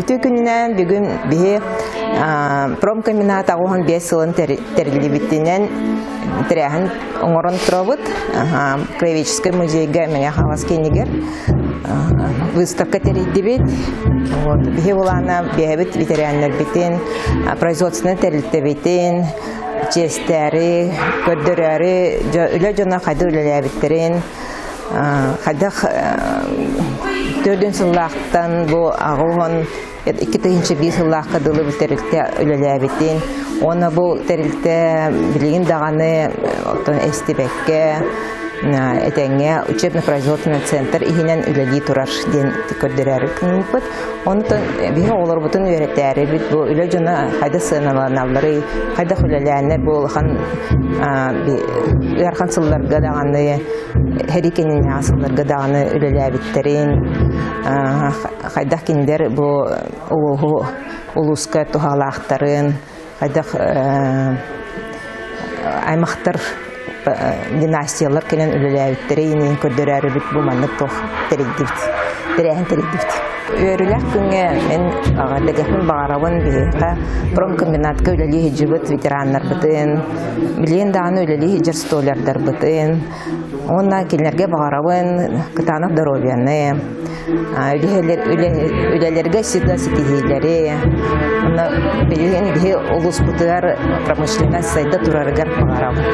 Үтүө күнүнэн бүгүн биһи промкомбинат 85 сылын тэриллибитинэн тэрээһин оҥорон турабыт. Краеведческай музейга Мэҥэ Хаҥалас киинигэр выставка тэрийдибит. Вот. Биһи улаана биэһэбит ветераннарбитин, производственнай тэрилтэбитин, чиэстээри, көрдөрөөрү, үлэ дьоно хайда үлэлээбиттэрин, хайдах төрдүн сыллаахтан бу аҕуһун 2001 сыллаахха дылы бу тэрилтэ үлэлээбитин уонна бу тэрилтэ билигин даҕаны оттон эстибэккэ этэҥҥэ учебно-производственный центр иһинэн үлэлии турар диэн көрдөрөөрү гыммыппыт. Онтон биһи оҕолорбутун үөрэтээрибит бу үлэ дьоно хайдах сыаналаналларый, хайдах үлэлээннэр бу улахан ыарахан сылларга даҕаны Һэри кэннинээҕи сылларга даҕаны үлэлээбиттэрин, хайдах кинилэр бу улууһу улууска туһалаахтарын, хайдах аймахтар династиялар кэлэн үлэлээбиттэрэ инин көрдөрөөрүбүт бу маннык туох тэрийдибит, тэрээһин тэрийдибит. Үөрүүлээх күҥҥэ мин эҕэрдэлиэхпин баҕарабын биһиэхэ промкомбинатка үлэлии сылдьыбыт ветераннарбытын, билигин даҕаны үлэлии сылдьар столярдарбытын уонна кинилэргэ баҕарабын кытаанах доруобуйаны, үлэлэргэ всегда ситиһиилэри уонна билигин биһи улууспутугар промышленность сайда турарыгар баҕарабын.